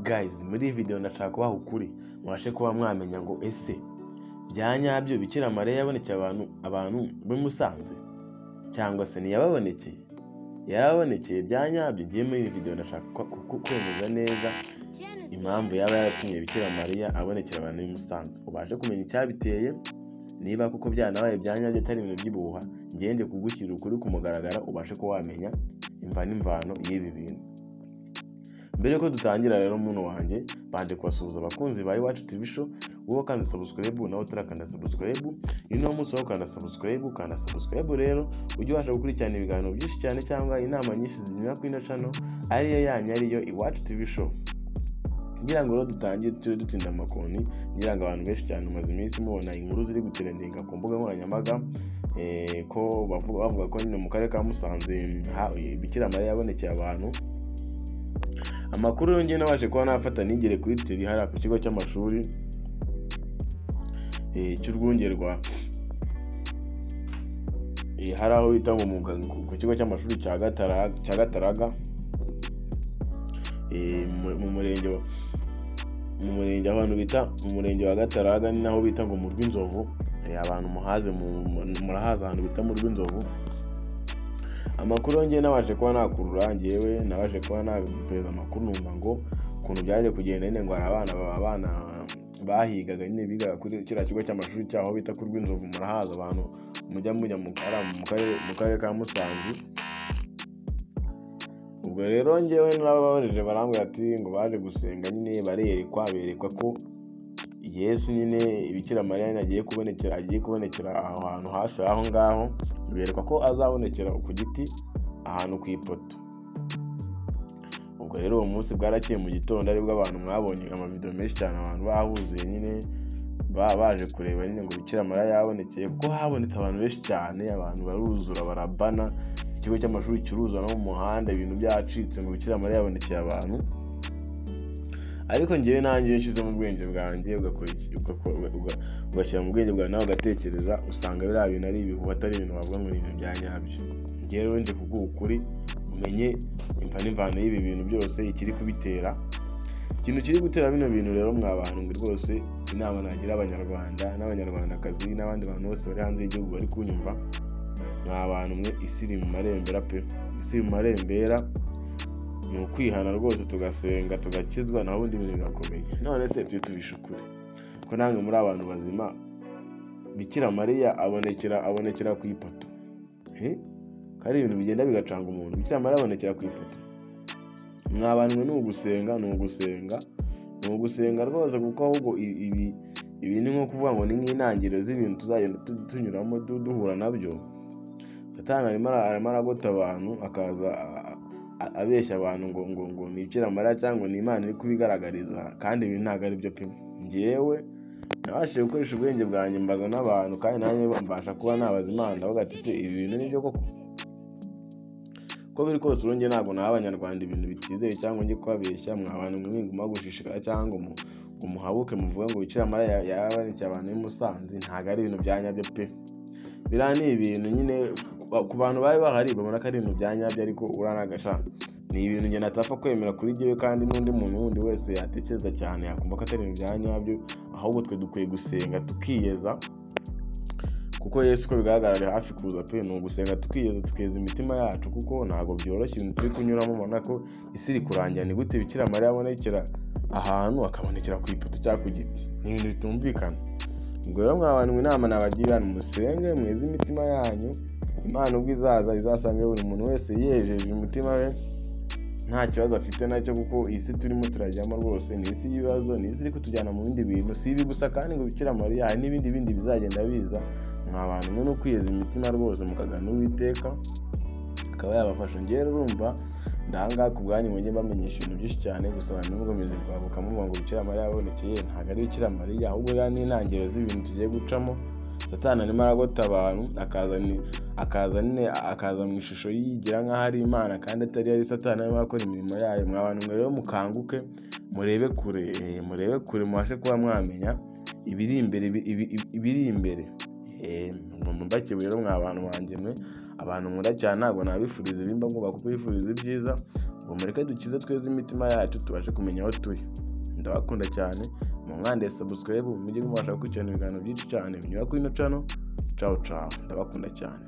Guys, muri iyi video ndashaka kubaha ukuri mubashe kuba mwamenya ngo ese bya nyabyo Bikira Mariya yabonekeye abantu b'i Musanze cyangwa se ntiyababonekeye? Yarabonekeye bya nyabyo? Ngiye muri iyi video ndashaka kwemeza neza impamvu yaba yaratumye Bikira Mariya abonekera abantu b'i Musanze, ubashe kumenya icyabiteye, niba koko byanabaye bya nyabyo atari ibintu by'ibihuha. Ngende kugushyirira ukuri ku mugaragaro, ubashe kuba wamenya imva n'imvano y'ibi bintu. Mbere yuko dutangira rero, muntu wanjye, mbanje kubasuhuza abakunzi ba Iwacu TV Show. Wowe wakanze subscribe, nawe utarakanda subscribe, uyu niwo munsi wo gukanda subscribe. Ukanda subscribe rero ujye ubasha gukurikirana ibiganiro byinshi cyane cyangwa inama nyinshi zinyura kuri ino channel ariyo yanyu, ariyo Iwacu TV Show. Ngira ngo rero dutangire tube dutinda amakoni. Ngira ngo abantu benshi cyane mumaze iminsi mubona inkuru ziri gutrendinga ku mbuga nkoranyambaga, ko bavuga ko nyine mu karere ka Musanze Bikira Mariya yabonekeye abantu. Amakuru yongeye nabashe kuba nafata nigere kuri teri hariya ku kigo cy'amashuri cy'urwunge rwa hari aho bita ngo ku kigo cy'amashuri cya Gataraga, mu murenge ahantu bita mu murenge wa Gataraga, ni naho bita ngo mu Rw'inzovu. Abantu muhaze murahaza ahantu bita mu Rw'inzovu. Amakuru yongeye nabashe kuba nakurura, ngewe nabashe kuba napereza amakuru, numva ngo ukuntu byaje kugenda nyine, ngo hari abana bahigaga nyine, bigaga kuri kiriya kigo cy'amashuri cyaho bita ku Rw'inzovu. Murahaza abantu mujya mu karere ka Musanze. Ubwo rero ngewe narababarije, barambwira ati ngo baje gusenga nyine, barerekwa, berekwa ko Yesu nyine, Bikira Mariya nyine agiye kubonekera aho hantu hafi aho ngaho, berekwa ko azabonekera ku giti ahantu ku ipoto. Ubwo rero uwo munsi bwarakeye mu gitondo, aribwo abantu mwabonye amavideo menshi cyane, abantu bahuzuye nyine, baje kureba nyine ngo Bikira Mariya yabonekeye, kuko habonetse abantu benshi cyane, abantu baruzura, barabana, ikigo cy'amashuri kiruzura no mu muhanda, ibintu byacitse, ngo Bikira Mariya yabonekeye abantu. Ariko ngewe nanjye iyo nshyize mu bwenge bwanjye, ugashyira mu bwenge bwawe nawe ugatekereza, usanga biriya bintu ari ibihuha, atari ibintu wavuga ngo ni ibintu bya nyabyo. Ngewe rero nje kuguha ukuri, umenye imva n'imvano y'ibi bintu byose, ikiri kubitera. Ikintu kiri gutera bino bintu rero, mwa bantu mwe, rwose inama nagira Abanyarwanda n'Abanyarwandakazi n'abandi bantu bose bari hanze y'igihugu bari kunyumva, mwa bantu mwe, isi iri mu marembera pe, isi iri mu marembera. Ni ukwihana rwose, tugasenga, tugakizwa, naho ubundi ibintu birakomeye. None se tujye tubisha ukuri, ko namwe muri abantu bazima, Bikira Mariya abonekera ku ipoto? He? Ko ari ibintu bigenda bigacanga umuntu. Bikira Mariya abonekera ku ipoto? Mwa bantu mwe, ni ugusenga, ni ugusenga, ni ugusenga rwose, kuko ahubwo ibi ni nko kuvuga ngo ni nk'intangiriro z'ibintu tuzagenda tunyuramo, duhura nabyo. Satani arimo aragota abantu, akaza abeshya abantu ngo ni Bikira Mariya cyangwa ni Imana iri kubigaragariza, kandi ibi ntabwo ari byo pe. Njyewe nabashije gukoresha ubwenge bwanjye, mbaza n'abantu, kandi nanjye mbasha kuba nabaza Imana, ndavuga ati: "Se ibi bintu ni byo koko?" Uko biri kose urongeye, ntabwo naha Abanyarwanda ibintu bitizeye cyangwa njye kubabeshya. Mwa bantu mwe, mwiguma gushishikara cyangwa ngo muhabuke muvuge ngo Bikira Mariya yabonekeye abantu b'i Musanze, ntabwo ari ibintu bya nyabyo pe. Biriya ni ibintu nyine ku bantu bari bahari babona ko ari ibintu bya nyabyo, ariko uriya ni agasha, ni ibintu njye natapfa kwemera kuri jyewe, kandi n'undi muntu wundi wese yatekereza cyane yakumva ko atari ibintu bya nyabyo. Ahubwo twe dukwiye gusenga tukiyeza, kuko Yesu uko bigaragara ari hafi kuza pe. Ni ugusenga tukiyeza, tukeza imitima yacu, kuko ntabwo byoroshye ibintu turi kunyuramo. Ubona ko isi iri kurangira. Ni gute Bikira Mariya abonekera ahantu, akabonekera ku ipoto cyangwa ku giti? Ni ibintu bitumvikana. Ubwo rero mwa bantu, inama nabagira ni musenge, mweze imitima yanyu. Imana ubwo izaza izasange buri muntu wese yejeje umutima we, nta kibazo afite nacyo, kuko iyi si turimo turajyamo rwose ni isi y'ibibazo, ni isi iri kutujyana mu bindi bintu. Si ibi gusa kandi ngo Bikira Mariya, hari n'ibindi bindi bizagenda biza. Mwa bantu mwe, no kwiyeza imitima rwose, mukagana Uwiteka akaba yabafasha. Ngewe urumva ndahangaha ku bwanyu ngo njye mbamenyesha ibintu byinshi cyane. Gusa abantu ntimukomeze kwabuka muvuga ngo Bikira Mariya yabonekeye. Ntabwo ari Bikira Mariya, ahubwo iriya ni intangiriro z'ibintu tugiye gucamo. Satani arimo aragota abantu, akaza nyine, akaza mu ishusho yigira nk'aho ari Imana kandi atari, ari Satani arimo arakora imirimo yayo. Mwa bantu mwe rero, mukanguke, murebe kure, murebe kure, mubashe kuba mwamenya ibiri imbere, ibiri imbere. Mbakebuye rero, mwa bantu banjye mwe, abantu nkunda cyane, ntabwo nabifuriza ibimba, ngomba kubifuriza ibyiza. Ngo Ubwo mureke dukize tweze imitima yacu, tubashe kumenya aho turi. Ndabakunda cyane, munkande subscribe, mujye mubasha gukurikirana ibiganiro byinshi cyane binyura kuri ino channel. Ciao ciao, ndabakunda cyane.